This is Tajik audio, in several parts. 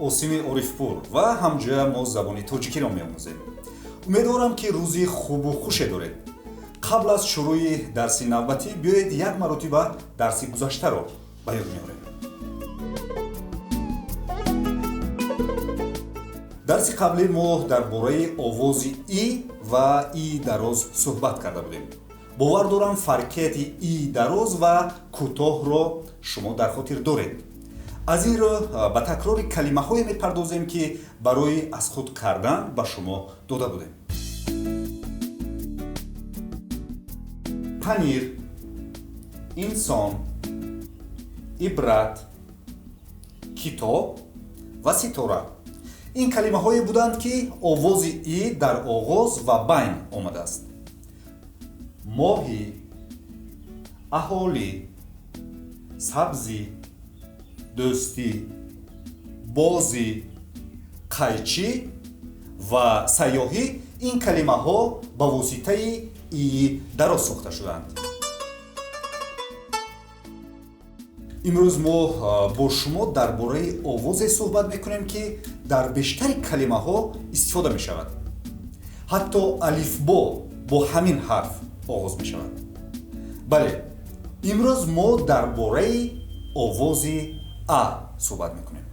Осими Орифпур ва ҳамҷоя мо забони тоҷикиро меомӯзем. Умедворам, ки рӯзи хубу хуше доред. Қабл аз шурӯи дарси навбатӣ биёед, як маротиба дарси гузаштаро ба ёд меорем. Дарси қаблӣ мо дар бораи овози и ва и дароз суҳбат карда будем. Бовар дорам, фарқияти и дароз ва кӯтоҳро шумо дар хотир доред. Аз ин рӯ ба такрори калимаҳое мепардозем, ки барои аз худ кардан ба шумо дода будем: панир, инсон, ибрат, китоб ва ситора. Ин калимаҳое буданд, ки овози и дар оғоз ва байн омадааст. Моҳӣ, аҳолӣ, сабзӣ, дӯстӣ, бозӣ, қайчӣ ва сайёҳӣ. Ин калимаҳо ба воситаи и дароз сохта шудаанд. Имрӯз мо бо шумо дар бораи овозе суҳбат мекунем, ки дар бештари калимаҳо истифода мешавад, ҳатто алифбо бо ҳамин ҳарф оғоз мешавад. Бале, имрӯз мо дар бораи овози а суҳбат мекунем.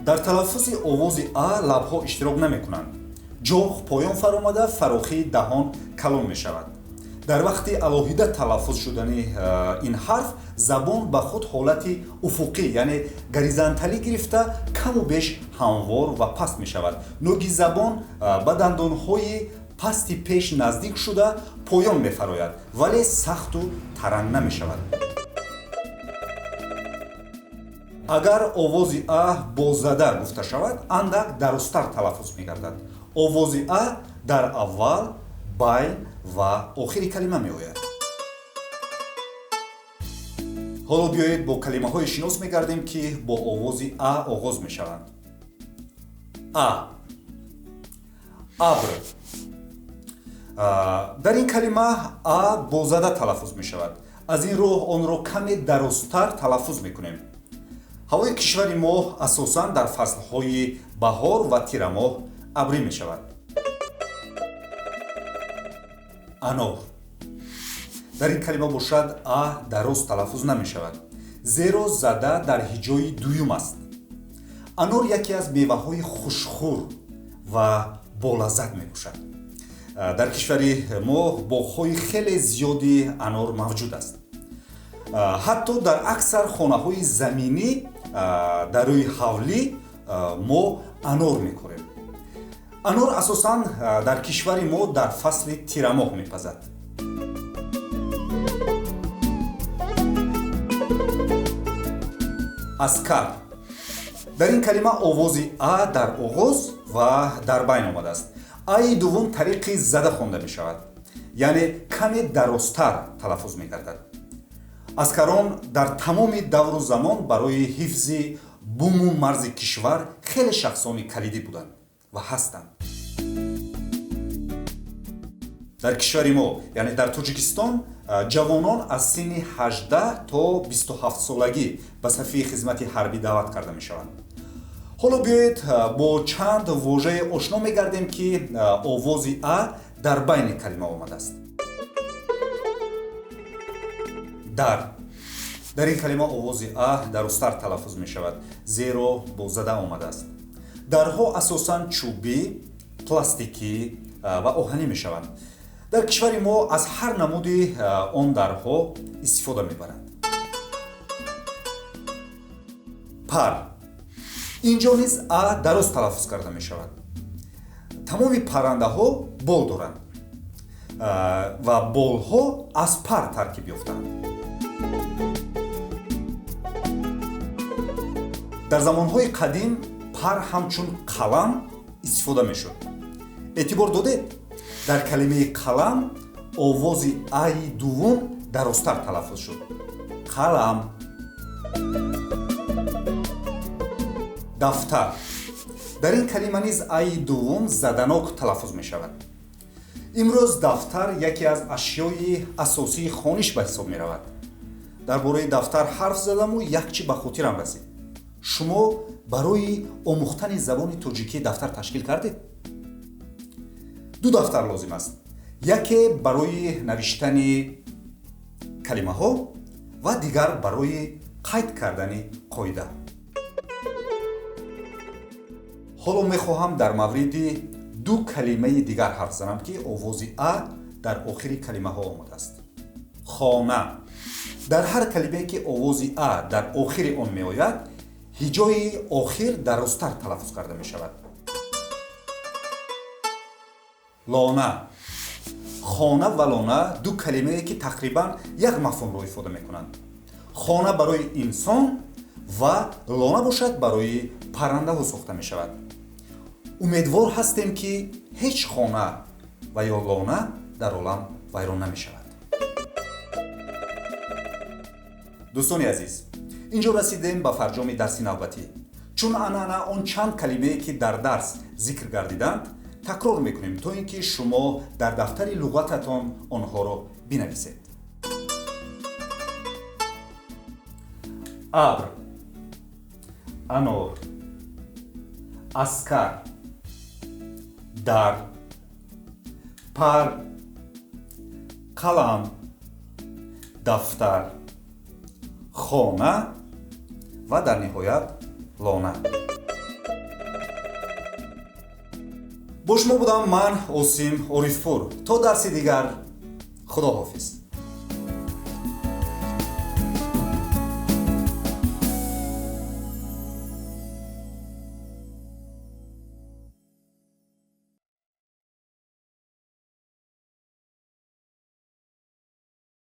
Дар талаффузи овози а лабҳо иштирок намекунанд. Ҷоғ поён фаромада, фарохии даҳон калон мешавад. Дар вақти алоҳида талаффуз шудани ин ҳарф забон ба худ ҳолати уфуқӣ, яъне горизонталӣ гирифта, каму беш ҳамвор ва паст мешавад. Нӯги забон ба дандонҳои пасти пеш наздик шуда, поён мефарояд, вале сахту таранг намешавад. Агар овози а бозада гуфта шавад, андак дарозтар талаффуз мегардад. Овози а дар аввал, байн ва охири калима меояд. Ҳоло биёед, бо калимаҳое шинос мегардем, ки бо овози а оғоз мешаванд. А, абр. Дар ин калима а бозада талаффуз мешавад, аз ин рӯ онро каме дарозтар талаффуз мекунем. Ҳавои кишвари мо асосан дар фаслҳои баҳор ва тирамоҳ абрӣ мешавад. Анор. Дар ин калима бошад, а дароз талаффуз намешавад, зеро зада дар ҳиҷои дуюм аст. Анор яке аз меваҳои хушхӯр ва болаззат мебошад. Дар кишвари мо боғҳои хеле зиёди анор мавҷуд аст. Ҳатто дар аксар хонаҳои заминӣ дар рӯи ҳавлӣ мо анор мекорем. Анор асосан дар кишвари мо дар фасли тирамоҳ мепазад. Аскар. Дар ин калима овози а дар оғоз ва дар байн омадааст. Аи дуввум тариқи зада хонда мешавад, яъне каме дарозтар талаффуз мегардад. Аскарон дар тамоми давру замон барои ҳифзи буму марзи кишвар хеле шахсони калидӣ буданд ва ҳастанд. Дар кишвари мо, яъне дар Тоҷикистон, ҷавонон аз синни 18 то 27 солагӣ ба сафи хизмати ҳарбӣ даъват карда мешаванд. Ҳоло биёед, бо чанд вожае ошно мегардем, ки овози а дар байни калима омадааст. Дар. Дар ин калима овози а дарозтар талаффуз мешавад, зеро бозада омадааст. Дарҳо асосан чӯбӣ, пластикӣ ва оҳанӣ мешаванд. Дар кишвари мо аз ҳар намуди он дарҳо истифода мебаранд. Пар. Инҷо низ а дароз талаффуз карда мешавад. Тамоми паррандаҳо бол доранд ва болҳо аз пар таркиб ёфтаанд. Дар замонҳои қадим пар ҳамчун қалам истифода мешуд. Эътибор додед, дар калимаи қалам овози аи дуввум дарозтар талаффуз шуд: қалам. Дафтар. Дар ин калима низ аи дуввум заданок талаффуз мешавад. Имрӯз дафтар яке аз ашёи асосии хониш ба ҳисоб меравад. Дар бораи дафтар ҳарф задаму як чӣ ба хотирам расид. Шумо барои омӯхтани забони тоҷикӣ дафтар ташкил кардед? Ду дафтар лозим аст: яке барои навиштани калимаҳо ва дигар барои қайд кардани қоида. Ҳоло мехоҳам дар мавриди ду калимаи дигар ҳарф занам, ки овози а дар охири калимаҳо омадааст. Хона. Дар ҳар калимае, ки овози а дар охири он меояд, ҳиҷои охир дарозтар талаффуз карда мешавад. Лона. Хона ва лона ду калимае, ки тақрибан як мафҳумро ифода мекунанд. Хона барои инсон ва лона бошад, барои паррандаҳо сохта мешавад. Умедвор ҳастем, ки ҳеҷ хона ва ё лона дар олам вайрон намешавад. Дӯстони азиз, инҷо расидем ба фарҷоми дарси навбатӣ. Чун анъана, он чанд калимае, ки дар дарс зикр гардиданд, такрор мекунем, то ин ки шумо дар дафтари луғататон онҳоро бинависед. Абр, анор, аскар, дар, пар, қалам, дафтар, хона ва дар ниҳоят лона. Бо шумо будам ман, Осим Орифпур. То дарси дигар, худо ҳофиз.